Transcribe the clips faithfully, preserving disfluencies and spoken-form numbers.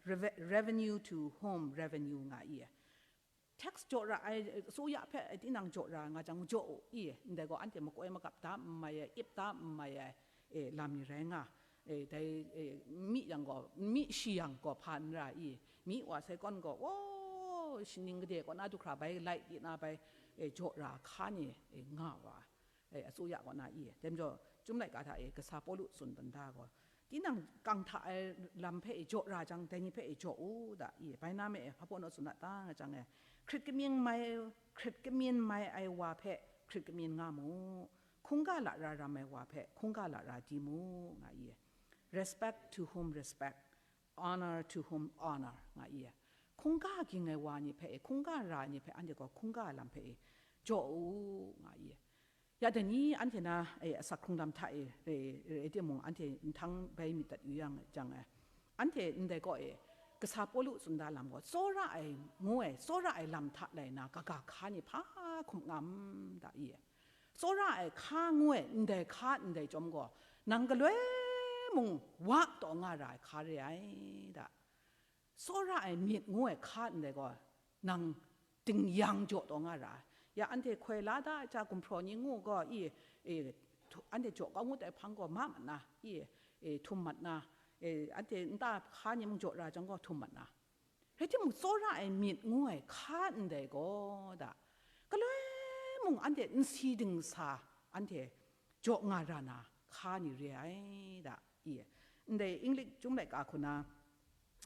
Reve- revenue to whom revenue nga i. Tax jaw ra ai, asuya hpe tinang jaw ra nga jang, jaw u i, ndai gaw anhte makoi magap da n mai ai, ip da n mai ai, e, lam ni rai nga. E, dai, e, mi yang gaw, mi shi yang gaw hpa n ra i, mi wa sai kawn gaw, o, shaning gade kaw na du hkra bai, lai di na bai, e, jaw ra hka ni, e, nga wa, e, asuya kaw na i. Dai majaw, Chyum laika hta e, kasa Pawlu tsun dan da gaw, tinang kang hta ai lam hpe e jaw ra jang, dai ni hpe e jaw u da i, bai na me e, hpa pawnaw tsun a ta nga jang e, hkrit kamyin mai, hkrit kamyin mai ai wa hpe hkrit kamyin nga mu, hkungga lara ram ai wa hpe hkungga lara di mu, nga i. Respect to whom respect, honor to whom honor, nga i. Hkungga ging ai wa ni hpe, hkungga ra ai ni hpe, anhte gaw hkungga lam hpe e jaw u, nga i. Ya dai ni anhte na, e, asak hkrung lam hta e re, re timung, anhte nhtang bai myit dat yu yang jang, e, anhte ndai kaw e, kasa Pawlu tsun da lam gaw, tsawra ai ngu ai, tsawra ai lam hta lai na kaga hka ni hpa hkum ngam da i? Tsawra ai hka ngu ai ndai hka ndai chyawm gaw, nang galoi mung wa taw nga ra ai hka re ai da. Tsawra ai myit ngu ai hka ndai gaw, nang dingyang jaw taw nga ra ai. Ya anhte hkoi la da ai hta gumhpraw ni ngu gaw, i, e, htu- anhte jaw kau ngut ai hpang gaw ma mat na, i, e, htum mat na, e, anhte nta hka ni mung jaw ra jang gaw htum mat na. Rai timung, tsawra ai myit ngu ai hka ndai gaw da, galoi mung anhte nsi dingsa anhte jaw nga ra na hka ni re ai da, i. Ndai English Chyum laika hku na,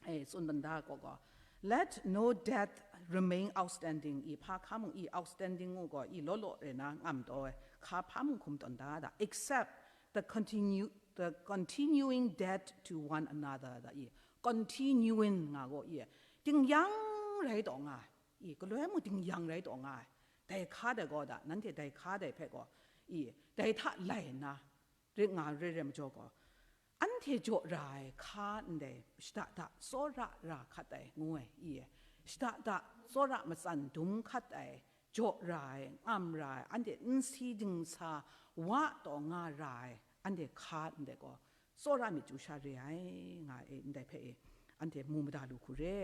e, tsun dan da gaw gaw, "Let no debt remain outstanding," i, hpa hka mung i, outstanding ngu gaw i, law law re na ngam taw ai hka hpa mung hkum tawn da da, "except the continue the continuing debt to one another," da i, continuing nga gaw i, dingyang rai taw nga ai, i, galoi mung dingyang rai taw nga ai, dai hka dai gaw da, nanhte dai hka dai hpe gaw, i, dai hta lai nna, rit nga re re majaw gaw, anhte jaw ra ai hka ndai, shada da tsawra ra hkat ai ngu ai, i, shada da tsawra matsan dum hkat ai, jaw ra ai, ngam ra ai, anhte nsi dingsa wa taw nga ra ai, anhte hka ndai gaw, tsawra myit chyu sha re ai, nga e, ndai hpe e, anhte mu mada lu hku re.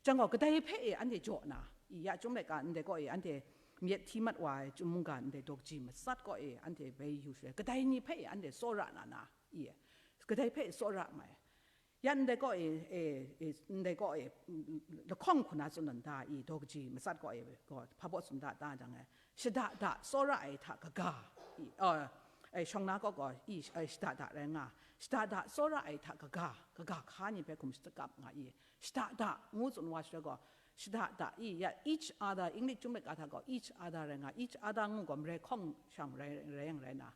Jang gaw, kadai hpe e anhte jaw na, i, ya Chyum laika ndai kaw e anhte myit hti mat wa ai Chyum mungga ndai daw kaji matsat kaw e anhte bai yu shaloi, kadai ni hpe e anhte tsawra na na, i, kadai hpe e tsawra mai. Ya ndai kaw e, e, e, ndai kaw e, mm, lahkawng hku na tsun dan da i, daw kaji matsat kaw e gaw, hpa baw tsun da ta jang e, shada da tsawra ai hta kaga, i, uh, e, shawng na kaw gaw, i, e, shada da rai nga, shada da tsawra ai hta kaga, kaga hka ni hpe hkum shakap nga i, shada da ngu tsun wa shaloi gaw, shada da i, ya each other, English Chyum laika hta gaw each other rai nga, each other ngu gaw marai hkawng shang rai, rai yang rai na,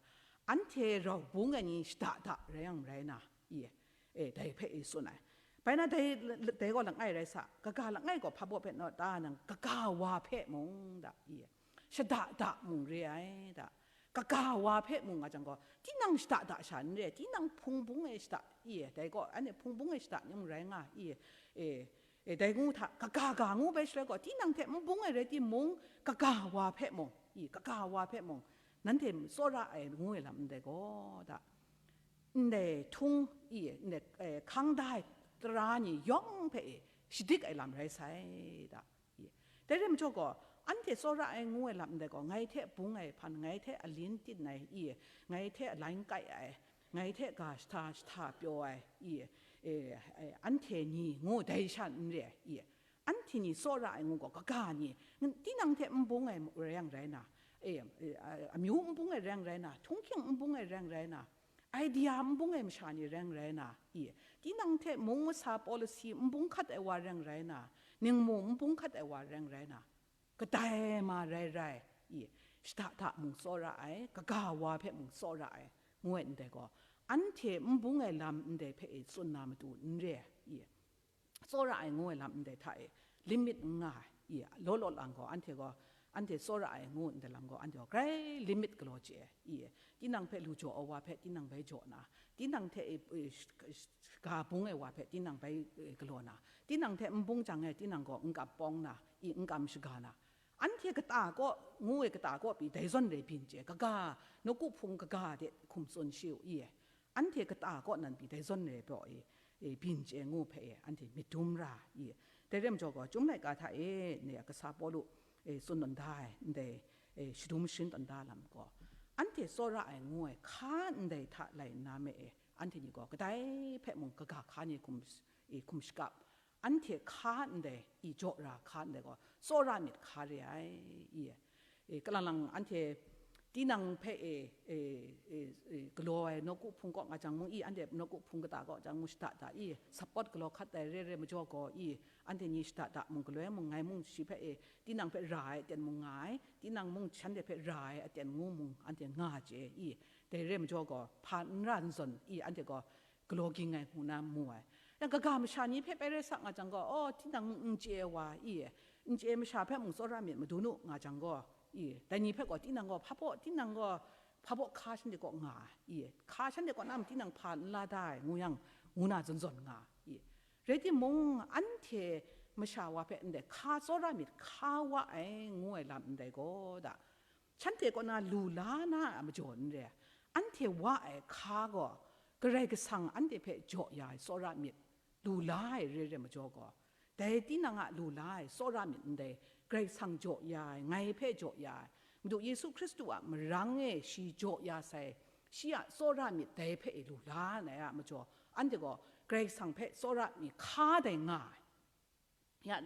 anhte rau bung ai ni shada da rai yang rai na, i, e, dai hpe i tsun ai. Bai na dai, dai gaw langai rai sa, kaga langai gaw hpa baw hpe naw ta nang, kaga wa hpe mung da, i, shada da mung re ai da, kaga wa hpe mung nga jang gaw, tinang shada da sha n re, tinang hpung bung e shada, i, dai gaw, anhte hpung bung e shada ni mung rai nga, i, e, e, dai ngu hta, kaga ga ngu bai shaloi gaw, tinang hte n bung ai rai timung, kaga wa hpe mung, i, kaga wa hpe mung, nanhte tsawra ai ngu ai lam ndai gaw, da, ndai htung, i, ndai, e, hkang da ai tara ni yawng hpe, e, shadik ai lam rai sai, da, i. Dai rai majaw gaw, anhte tsawra ai ngu ai lam ndai gaw, ngai hte bung ai hpan, ngai hte alin tin ai, i, ngai hte alain kai ai, ngai hte ga shata shata pyaw ai, i, e, e, anhte ni ngu dai sha n re ai, i, anhte ni tsawra ai ngu gaw, kaga ni, tinang hte n bung ai rai yang rai na, e, e, a- amyu n bung ai rai yang rai na, htunghking n bung ai rai yang rai na, idea n bung ai masha ni rai yang rai na, i, tinang hte mung masa policy n bung hkat ai wa rai yang rai na, ningmu n bung hkat ai wa rai yang rai na, kadai ma rai rai, i, shada da mung tsawra ai, kaga wa hpe mung tsawra ai, ngu ai ndai gaw, anhte n bung ai lam ndai hpe e tsun na matu n re ai, i, tsawra ai ngu ai lam ndai hta e limit n nga ai, i, law law lang gaw, anhte gaw, anhte tsawra ai ngu ndai lam gaw, anhte gaw grai limit galaw chye ai, i, tinang hpe lu jaw ai wa hpe tinang bai jaw na, tinang hte e, e, sh- sh- shaga bung ai wa hpe tinang bai, e, galaw na, tinang hte n bung jang e tinang gaw n kam pawng na, i, n kam shaga na, anhte kata kaw, ngu ai kata kaw pyi dai zawn re byin chye, kaga, nawku hpung kaga de hkum tsun shi u, i, anhte kata kaw nan pyi dai zawn re baw i, e, byin chye ngu hpe e, anhte myit dum ra i. Dai re majaw gaw, Chyum laika hta e, ne, kasa Pawlu, e, tsun tawn da ai, ndai, e, shadum sharin tawn da lam gaw, anhte tsawra ai ngu ai hka ndai hta lai nna me e, anhte ni gaw kadai hpe mung kaga hka ni hkum, e, hkum shakap, anhte hka ndai i jaw ra hka ndai gaw, tsawra myit hka re ai, i, e, kalang lang anhte tinang hpe e, e, e, e, galaw ai nawku hpung kaw nga jang mung i, anhte nawku hpung kata kaw jang mung shada da i, support galaw hkat ai re re majaw gaw i, anhte ni shada da mung galoi mung ngai mung shi hpe e, tinang hpe ra ai aten mung nga ai, tinang mung shanhte hpe ra ai aten ngu mung anhte nga chye i, dai re majaw gaw, hpa n ra n zawn i, anhte gaw galaw ging ai ngu na mu ai. Yang kaga masha ni hpe bai rai sa nga jang gaw, aw, tinang n chye ai wa i, n chye ai masha hpe mung tsawra myit madun u nga jang gaw, i, dai ni hpe gaw tinang gaw hpa baw, tinang gaw hpa baw hka shanhte kaw nga ai, i, hka shanhte kaw na mung tinang hpa n la da ai ngu yang, ngu na zawn zawn nga, i. Rai timung, anhte masha wa hpe ndai hka tsawra myit hka wa ai ngu ai lam ndai gaw da, shanhte kaw na lu la na a majaw n re ai, anhte wa ai hka gaw, Karai Kasang anhte hpe jaw ya ai tsawra myit lu la ai re re majaw gaw, dai tinang a lu la ai tsawra myit ndai, Karai Kasang jaw ya ai, ngai hpe jaw ya ai, Madu Yesu Hkristu a marang e shi jaw ya sai, shi a tsawra myit dai hpe e lu la na ai a majaw, anhte gaw Karai Kasang hpe tsawra myit hka dai nga ai. Ya,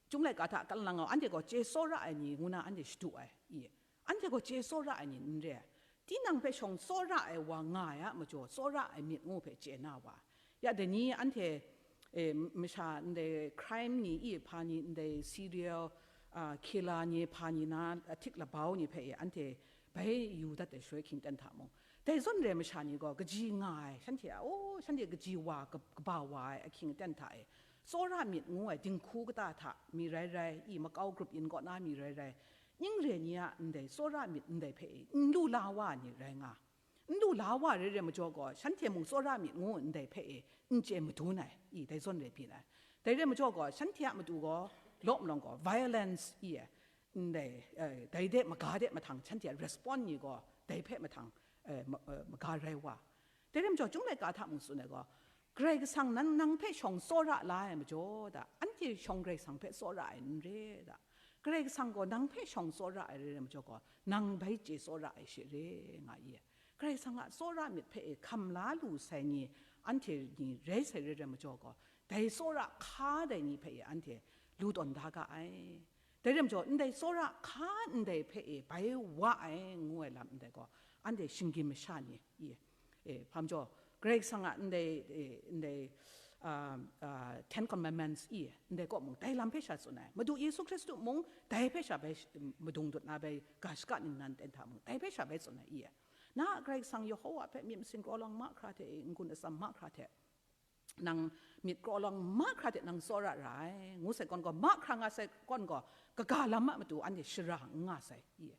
Chyum laika hta kalang gaw, anhte gaw chye tsawra ai ni ngu na anhte shadu ai, i, anhte gaw chye tsawra ai ni n re ai. Tinang hpe shawng tsawra ai wa nga ai a majaw, tsawra ai myit ngu hpe chye na wa. Ya, dai ni anhte, e, masha ndai crime ni i, hpa ni ndai serial, a, killer ni, hpa ni na, a, htik labau ni hpe e, anhte bai yu dat ai shaloi hkying ten hta mung, dai zawn re masha ni gaw kaji nga ai, shanhte a, o, shanhte kaji wa, ka-, kaba wa ai ahkying aten hta e, tsawra myit ngu ai dinghku kata hta mi rai rai, i makau grup yin kaw na mi rai rai, ning re ni a ndai tsawra myit ndai hpe e, n lu la wa ni rai nga. N lu la wa re re majaw gaw, shanhte mung tsawra myit ngu ndai hpe e, n chye madun ai, i, dai zawn re byin ai. Dai re majaw gaw, shanhte a matu gaw, law malawng gaw, violence, i, ndai, eh, dai de maga de mahtang shanhte a respond ni gaw dai hpe mahtang, eh, ma-, eh, maga rai wa. Dai rai majaw, Chyum laika hta mung tsun ai gaw, Karai Kasang nan nang hpe shawng tsawra la ai majaw da, anhte shawng Karai Kasang hpe tsawra ai n re da. Karai Kasang gaw nang hpe shawng tsawra ai re ai majaw gaw, nang bai chye tsawra ai she re nga i. Karai Kasang a tsawra myit hpe e hkam la lu sai ni, anhte ni rai sai re ai majaw gaw, dai tsawra hka dai ni hpe e anhte lu tawn da ga ai. Dai rai majaw, ndai tsawra hka ndai hpe e bai wa ai ngu ai lam ndai gaw, anhte shinggyim masha ni, i, e, hpa majaw, Karai Kasang a ndai, e, ndai, a, a, Ten Commandments, i, ndai kaw mung, dai lam hpe sha tsun ai. Madu Yesu Hkristu mung, dai hpe sha bai sh-, madung dut na bai, ga shaka ningnan ten hta mung, dai hpe sha bai tsun ai, i. Na a Karai Kasang Yehowa hpe myit masin kraw lawng mahkra hte, i, n-gun atsam mahkra hte, nang myit kraw lawng mahkra hte nang tsawra ra ai, ngu sai kawn gaw, mahkra nga sai kawn gaw, kaga lam a matu anhte shara n nga sai, i.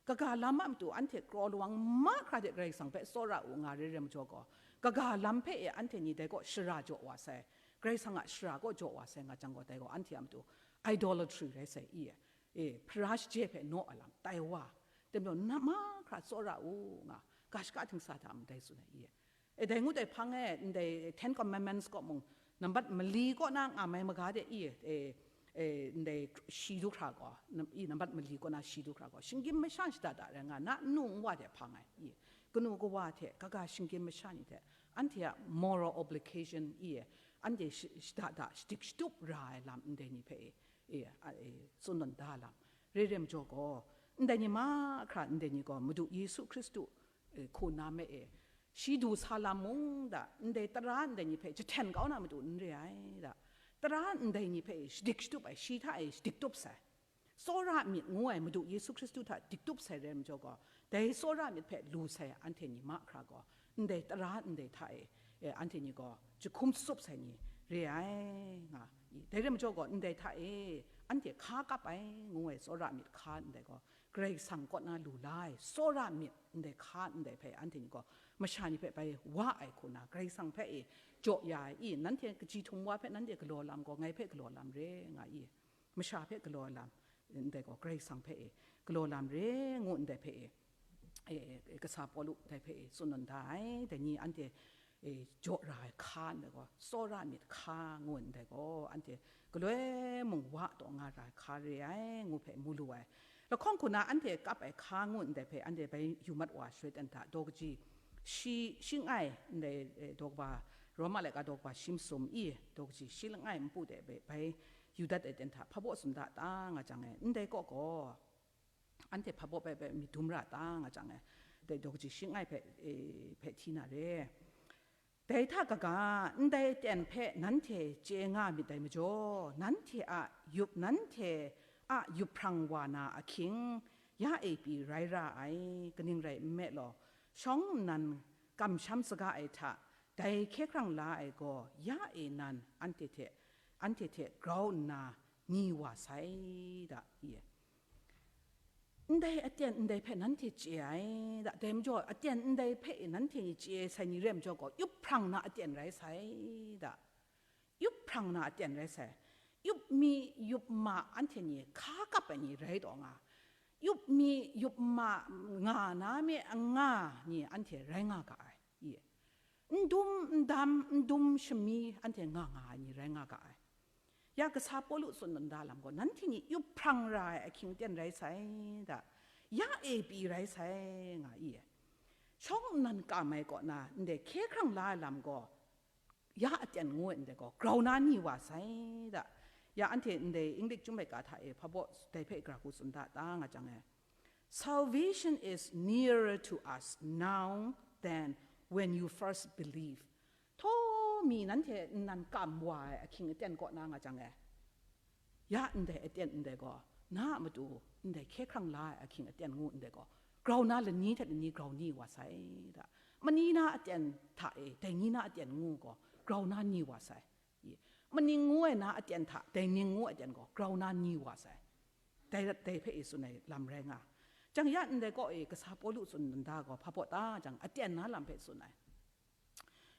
Kaga lam a matu anhte kraw lawang mahkra hte Karai Kasang hpe tsawra u nga re ai majaw gaw, kaga lam hpe e anhte ni dai kaw shara jaw wa sai, Karai Kasang a shara kaw jaw wa sai nga jang gaw, dai gaw anhte a matu idolatry rai sai, i, e, hpara shaje hpe naw a lam tai wa, tem taw na mahkra tsawra u nga, ga shaka htingsa hta mung dai tsun ai, i. E, dai ngut ai hpang e, ndai Ten Commandments kaw mung, nambat mali kaw na nga mai maga de i, e, e, ndai shi du hkra gaw, nam-, i, nambat mali kaw na shi du hkra gaw, shinggyim masha shada da rai nga, na nnu nwa de hpang ai, i, kanu kawa hte, kaga shinggyim masha ni hte, anhte a moral obligation, i, anhte shi-, shada da, shadik shatup ra ai lam ndai ni hpe, i, a, e, tsun tawn da lam. Re ai majaw gaw, ndai ni mahkra ndai ni gaw, Madu Yesu Hkristu, e, hku na me e, shi du sa lam mung da, ndai tara ndai ni hpe jahten kau na matu n re ai da. Tara ndai ni hpe shadik shatup ai, shi hta e shadik tup sai. Tsawra myit ngu ai Madu Yesu Hkristu hta dik tup sai rai majaw gaw, dai tsawra myit hpe lu sai anhte ni mahkra gaw, ndai tara ndai hta e, e, anhte ni gaw jahkum shatup sai ni re ai nga i. Dai rai majaw gaw, ndai hta e, anhte hka kap ai ngu ai tsawra myit hka ndai gaw, Karai Kasang kaw na lu la ai tsawra myit ndai hka ndai hpe anhte ni gaw masha ni hpe bai wa ai hku na, Karai Kasang hpe e jaw ya ai i, nanhte kaji htum wa hpe nanhte galaw lam gaw, ngai hpe galaw lam re nga i, masha hpe galaw lam ndai gaw, Karai Kasang hpe e galaw lam re ngu ndai hpe e, e, e, kasa Pawlu dai hpe e tsun tawn da ai. Dai ni anhte e, jaw ra ai hka ndai gaw, tsawra myit hka ngu ndai gaw, anhte galoi mung wa taw nga ra ai hka re ai, ngu hpe mu lu ai. Lahkawng hku na anhte kap ai hka ngu ndai hpe anhte bai yu mat wa shaloi ten hta, daw kaji shi, shi langai ndai, e, daw kaba, Roma laika daw kaba shi masum i, daw kaji shi langai npu de bai, bai yu dat ai ten hta, hpa baw tsun da ta nga jang e, ndai kaw gaw, anhte hpa baw bai bai myit dum ra ta nga jang e, dai daw kaji shi langai hpe, e, hpe hti na re. Dai hta kaga, ndai aten hpe nanhte chye nga myit dai majaw, nanhte a yup, nanhte a yup hprang wa na ahkying, ya e pyi rai ra ai, kaning rai nme law, shawng nnan kamsham saga ai hta, dai hkye hkrang la ai gaw, ya e nan anhte hte, anhte hte grau nna ni wa sai da, i. Ndai aten ndai hpe nanhte chye ai da, dai majaw, aten ndai hpe nanhte ni chye sai ni re majaw gaw, yup hprang na aten rai sai da. Yup hprang na aten rai sai. Yup mi, yup ma anhte ni hka kap ai ni rai taw nga. Yup mi, yup ma nga na me anga ni anhte rai nga ga ai. I. N dum, n dam, n dum shami anhte nga nga ai ni rai nga ga ai. Ya kasa Pawlu tsun nda lam gaw, nanhte ni yup hprang ra ai ahkying ten rai sai da, ya e pyi rai sai nga i. Shawng nnan kam ai kaw na, ndai hkye hkrang la ai lam gaw, ya aten ngu ai ndai gaw, grau na ni wa sai da. Ya anhte ndai English Chyum laika hta e hpa baw dai hpe gara hku tsun da ta nga jang e, "Salvation is nearer to us now than when you first believe." Htaw mi nanhte nnan kam wa ai ahkying aten kaw na nga jang e, ya ndai aten ndai gaw, na a matu ndai hkye hkrang la ai ahkying aten ngu ndai gaw, grau na lani hte lani grau ni wa sai da. Mani na aten hta e, dai ni na aten ngu gaw, grau na ni wa sai. I, maning ngu ai na aten hta, dai ning ngu aten gaw, grau na ni wa sai. Dai, dai hpe i tsun ai lam rai nga. Jang ya ndai kaw e kasa Pawlu tsun nda gaw, hpa baw ta jang, aten na lam hpe tsun ai.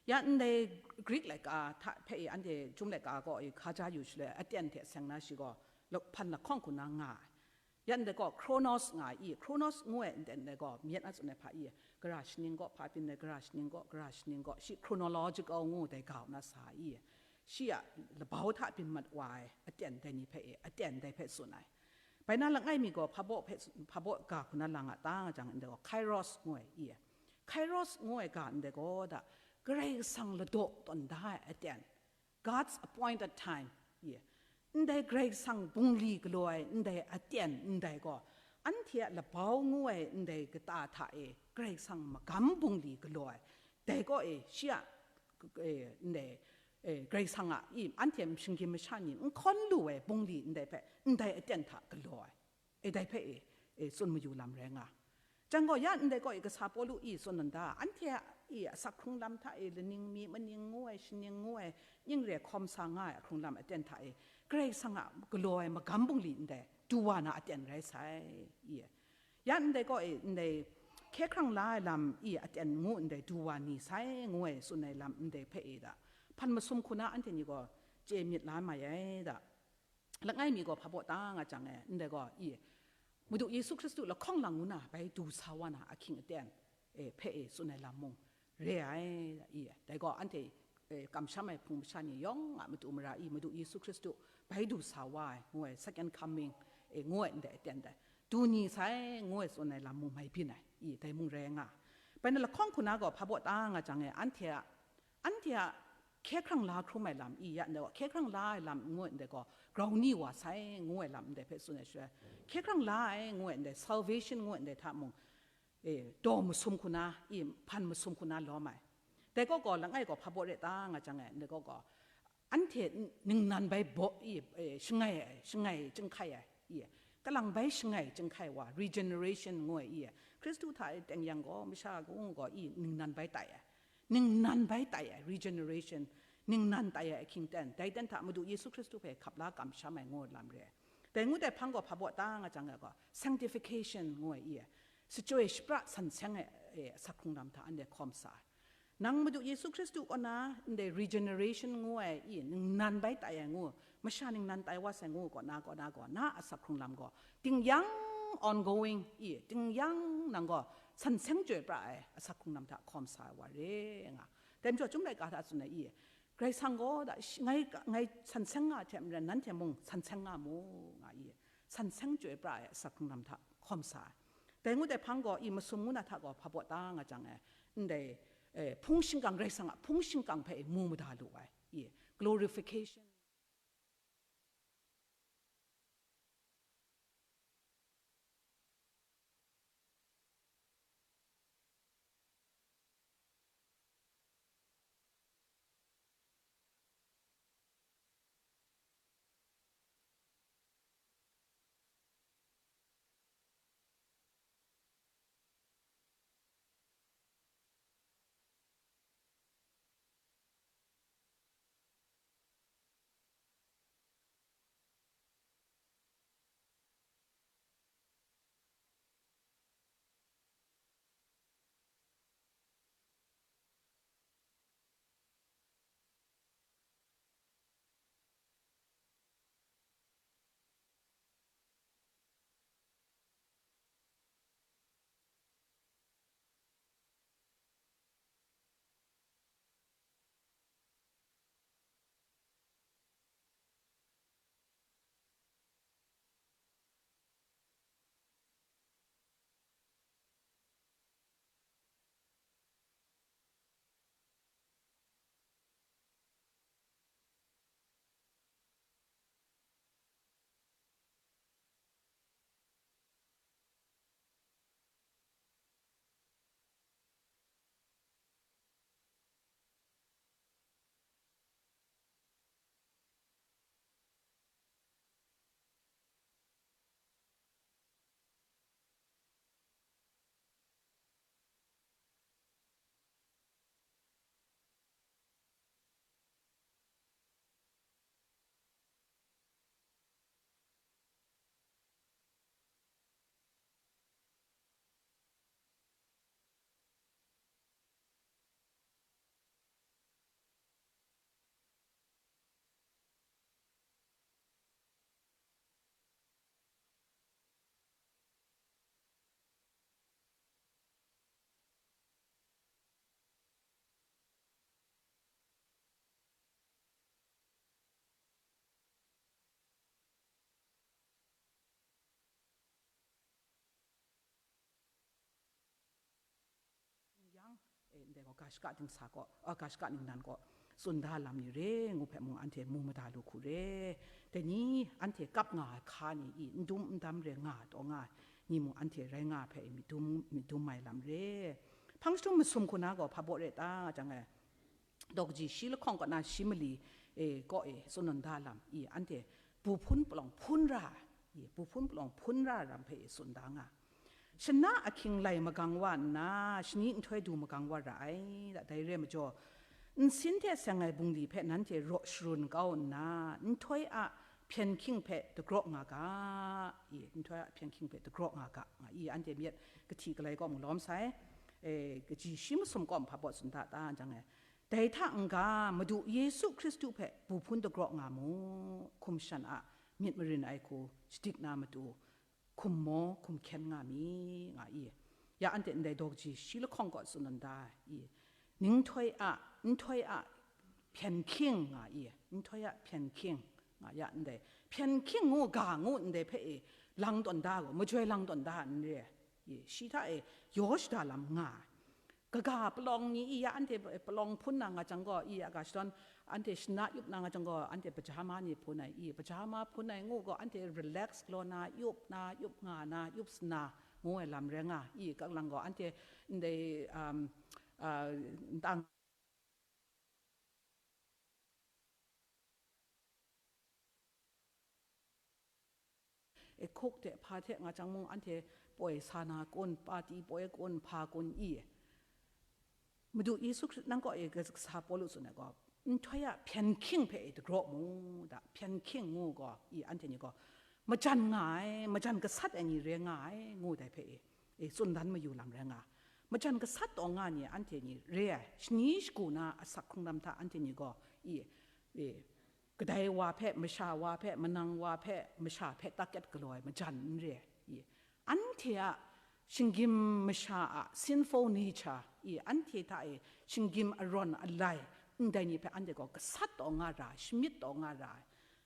Ya ndai Greek laika hta hpe i anhte Chyum laika kaw i hka ja yu shaloi, aten hte seng na shi gaw, la-, hpan lahkawng hku na nga ai. Ya ndai gaw chronos nga i, chronos ngu ai ndai gaw, myit a tsun ai hpa i, gara shaning gaw hpa byin ai, gara shaning gaw, gara shaning gaw, shi chronological ngu dai ga u na sa i, shi a labau hta byin mat wa ai aten dai ni hpe i, aten dai hpe tsun ai. Bai na langai mi gaw hpa baw hpe, hpa baw ga hku na lang a ta nga jang, ndai gaw kairos ngu ai i, kairos ngu ai ga ndai gaw da, Karai Kasang ladaw tawn da ai aten, God's appointed time, ye. Ndai Karai Kasang bungli galaw ai ndai aten ndai gaw, anhte a labau ngu ai ndai kata hta e Karai Kasang magam bungli galaw ai, dai kaw e shi a, e, ndai, e, Karai Kasang a i, anhte shinggyim masha ni n hkawn lu ai bungli ndai hpe ndai aten hta galaw ai. E, dai hpe e, e, tsun mayu lam rai nga. Jang gaw, ya ndai gaw, e, kasa Pawlu i tsun nda, anhte a, i, asak hkrung lam hta e, laning mi, maning ngu ai, shaning ngu ai, ning re hkawm sa nga ai hkrung lam aten hta e, Karai Kasang a galaw ai magam bungli ndai, du wa na aten rai sai, i. Ya ndai gaw, e, ndai hkye hkrang la ai lam, i, aten ngu ndai, du wa ni sai, ngu ai tsun ai lam ndai hpe e da. Hpan masum hku na anhte ni gaw, chye myit la mai ai da. Langai mi gaw hpa baw ta nga jang e, ndai gaw, i, Madu Yesu Hkristu lahkawng lang ngu na bai du sa wa na ahkying aten, e, hpe e tsun ai lam mung re ai, i, dai gaw anhte, e, kamsham ai hpung masha ni yawng a matu mara i, Madu Yesu Hkristu bai du sa wa ai, ngu ai, second coming, e, ngu ai ndai aten dai, du ni sai, ngu ai tsun ai lam mung mai byin ai, i, dai mung rai nga. Bai na lahkawng hku na gaw hpa baw ta nga jang e, anhte a, anhte a hkye hkrang la hkrum ai lam i ya ndai gaw, hkye hkrang la ai lam ngu ai ndai gaw, grau ni wa sai ngu ai lam ndai hpe tsun ai shaloi, hkye hkrang la ai ngu ai ndai, salvation ngu ai ndai hta mung, e, daw masum hku na, i, hpan masum hku na lawm ai. Dai gaw gaw, langai gaw hpa baw re ta nga jang e, ndai gaw gaw, anhte n-, ningnan bai baw, i, e, shangai ai, shangai chyinghkai ai, i, kalang bai shangai chyinghkai wa, regeneration ngu ai, i, Hkristu hta e teng yang gaw, masha kaw gaw, i, ningnan bai tai ai. Ningnan bai tai ai, regeneration, ningnan tai ai ahkying ten, dai ten hta Madu Yesu Hkristu hpe hkap la kamsham ai ngu lam re ai. Dai ngu dai hpang gaw hpa baw ta nga jang ai gaw, sanctification ngu ai i, shachyoi shapra san seng ai, e, asak hkrung lam hta anhte hkawm sa ai. Nang Madu Yesu Hkristu kaw na, ndai regeneration ngu ai i, ningnan bai tai ai ngu, masha ningnan tai wa sai ngu gaw na, gaw na gaw, na asak hkrung lam gaw, ting yang ongoing i, ting yang nang gaw san seng chyoi pra ai asak hkrung lam hta hkawm sa ai wa re nga. Dai majaw, Chyum laika hta tsun ai i, Karai Kasang gaw da, shi-, ngai, ngai san seng nga ai hte maren, nanhte mung san seng nga mu, nga i, san seng chyoi pra ai asak hkrung lam hta hkawm sa ai. Dai ngut ai hpang gaw, i masum ngu na hta gaw hpa baw ta nga jang e, ndai, eh, hpung shingkang, Karai Kasang a hpung shingkang hpe i mu mada lu ai, i, glorification. Yang, eh, ndai gaw ga shaka dingsa gaw, ah, ga shaka ningnan gaw tsun da lam ni re ngu hpe mung anhte mu mada lu hku re. Dai ni anhte kap nga ai hka ni i n dum n dam re nga taw nga ai ni mung anhte rai nga ai hpe myit dum, myit dum ai lam re. Hpang jahtum masum hku na gaw hpa baw re ta nga jang e, daw kaji shi lahkawng kaw na shi mali, e, kaw e tsun nawn da lam i anhte bu hpun palawng hpun ra, i bu hpun palawng hpun ra ram hpe i tsun da nga. Shana ahkying lai magang wa nna, shani nhtoi du magang wa ra ai, da, dai re ai majaw, nsin hte seng ai bungli hpe nanhte raw sharun kau nna, nhtoi a hpyen hkying hpe dagraw nga ga, i, nhtoi a hpyen hkying hpe dagraw nga ga, nga i, anhte myit kahti kalai kaw malawm sai, e, kaji shi masum kaw hpa baw tsun da ta, jang e, dai hta n-ga, Madu Yesu Hkristu hpe bu hpun dagraw nga mu, hkum shan a myit marin ai hku shadik na matu, hkum maw, hkum hkyen nga mi, nga i. Ya anhte ndai daw kaji shi lahkawng kaw tsun nawn da i, ninghtoi a, nhtoi a hpyen hkying nga i, nhtoi a hpyen hkying nga ya ndai. Hpyen hkying ngu ga ngu ndai hpe i lang tawn da gaw, majoi lang tawn da n re i, shi hta e yaw shada lam nga ai. Kaga palawng ni i ya anhte palawng hpun na nga jang gaw, i ya ga shadawn anhte shana yup na nga jang gaw, anhte pajama ni hpun ai, i pajama hpun ai ngu gaw, anhte relax galaw na, yup na, yup nga na, yup sana, ngu ai lam rai nga, i kak lang gaw, anhte ndai, um, uh, ntang E, coke hte hpa hte nga jang mung, anhte poi sa na kun, pati poi kun, hpa kun i. Madu Yesu Hkristu nang kaw e kasa Pawlu tsun ai gaw, nhtoi a hpyen hkying hpe e dagraw mu, da, hpyen hkying ngu gaw, i, anhte ni gaw, majan nga ai, majan gasat ai ni re nga ai, ngu dai hpe e, e, tsun dan mayu lam rai nga. Majan gasat taw nga ni anhte ni re ai, shani shagu na asak hkrung lam hta anhte ni gaw, i, e, kadai wa hpe, masha wa hpe, manang wa hpe, masha hpe target galaw ai majan n re ai. Anhte a Shinggyim masha a sinful nature i anhte hta e shinggyim arawn alai ndai ni hpe anhte gaw gasat taw nga ra ai, shamyit taw nga ra ai.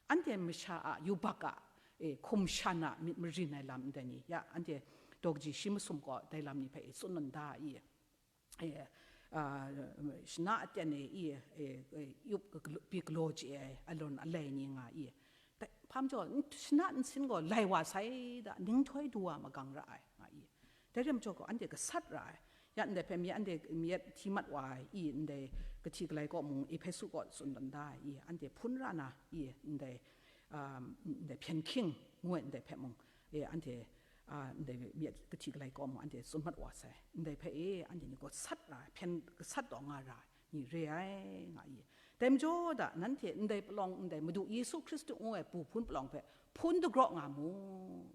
Anhte masha a yubak a, e, hkum shan a myit marin ai lam ndai ni, ya, anhte daw kaji shi masum gaw dai lam ni hpe e tsun nan da i, e, a, shana aten e i, e, e, yup galo-, bi galaw chye ai alawn alai ni nga i. Dai, hpa majaw, n-, shana nsin gaw lai wa sai da, ninghtoi du wa magang ra ai, nga i. Dai re ai majaw gaw, anhte gasat ra ai. Ya ndai hpe mi anhte mi hti mat wa ai i, ndai kahti galai kaw mung, Ehpesu kaw tsun dan da ai i, anhte hpun ra na i, ndai, um, ndai hpyen hkying ngu ai ndai hpe mung, e, anhte, a, ndai mi kahti galai kaw mung, anhte tsun mat wa sai. Ndai hpe e, anhte ni gaw sat ra ai, hpyen gasat taw nga ra ai ni re ai, nga i. Dai majaw da, nanhte ndai palawng ndai Madu Yesu Hkristu ngu ai bu hpun palawng hpe hpun dagraw nga mu,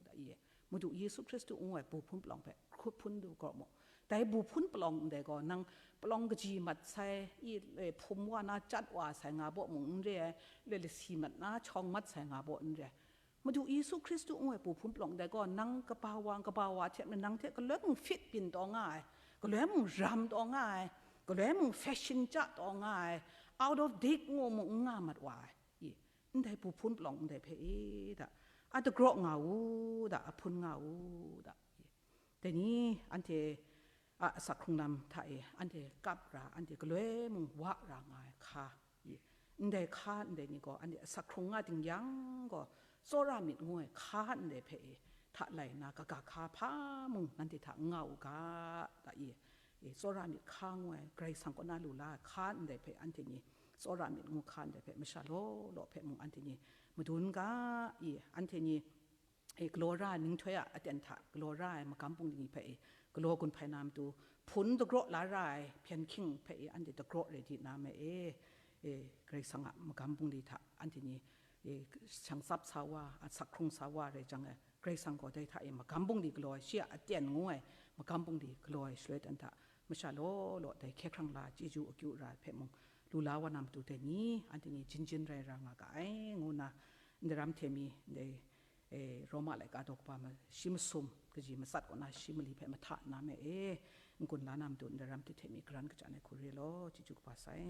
da i. Madu Yesu Hkristu ngu ai bu hpun palawng hpe hkut hpun dagraw mu. Dai bu hpun palawng ndai gaw, nang palawng kaji mat sai, i, e, hpum wa na chyat wa sai nga baw mung n re ai, le lasi mat na chawng mat sai nga baw n re ai. Madu Yesu Hkristu ngu ai bu hpun palawng ndai gaw, nang kaba wa, kaba wa hte mung nang hte galoi mung fit byin taw nga ai, galoi mung ram taw nga ai, galoi mung fashion chya taw nga ai, out of date ngu mung n nga mat wa ai. I, ndai bu hpun palawng ndai hpe e da, a dagraw nga u da, a hpun nga u da. I, dai ni anhte a asak hkrung lam hta e anhte kap ra, anhte galoi mung wa ra nga ai hka, i, ndai hka ndai ni gaw anhte asak hkrung nga ting yang gaw, tsawra myit ngu ai hka ndai hpe e hta lai na kaga hka hpa mung nanhte hta n nga u ga, da i, e, tsawra myit hka ngu ai Karai Kasang kaw na lu la ai hka ndai hpe anhte ni, tsawra myit ngu hka ndai hpe masha law law hpe mung anhte ni madun ga, i, anhte ni, e, galaw ra ai ninghtoi a aten hta galaw ra ai magam bungli hpe e, galaw gun hpai na matu, hpun dagraw la ra ai hpyen hkying hpe e, anhte dagraw rai di na me e, e, Karai Kasang a magam bungli hta anhte ni, e, shang tsap sa wa, asak hkrung sa wa rai jang e, Karai Kasang gaw dai hta e magam bungli galaw ai, shi a aten ngu ai magam bungli galaw ai shaloi dan hta, masha law law dai hkye hkrang la chyeju akyu ra ai hpe mung, lu la wa na matu dai ni, anhte ni jin jin rai ra nga ga ai, ngu nna, ndaram hte mi, ndai, e, Roma laika daw kaba ma-, shi masum, kaji matsat kaw na shi mali hpe mahta nna me e, n-gun la na matu ndaram hte hte mi garan kachyan ai hku re law, chyeju kaba sai.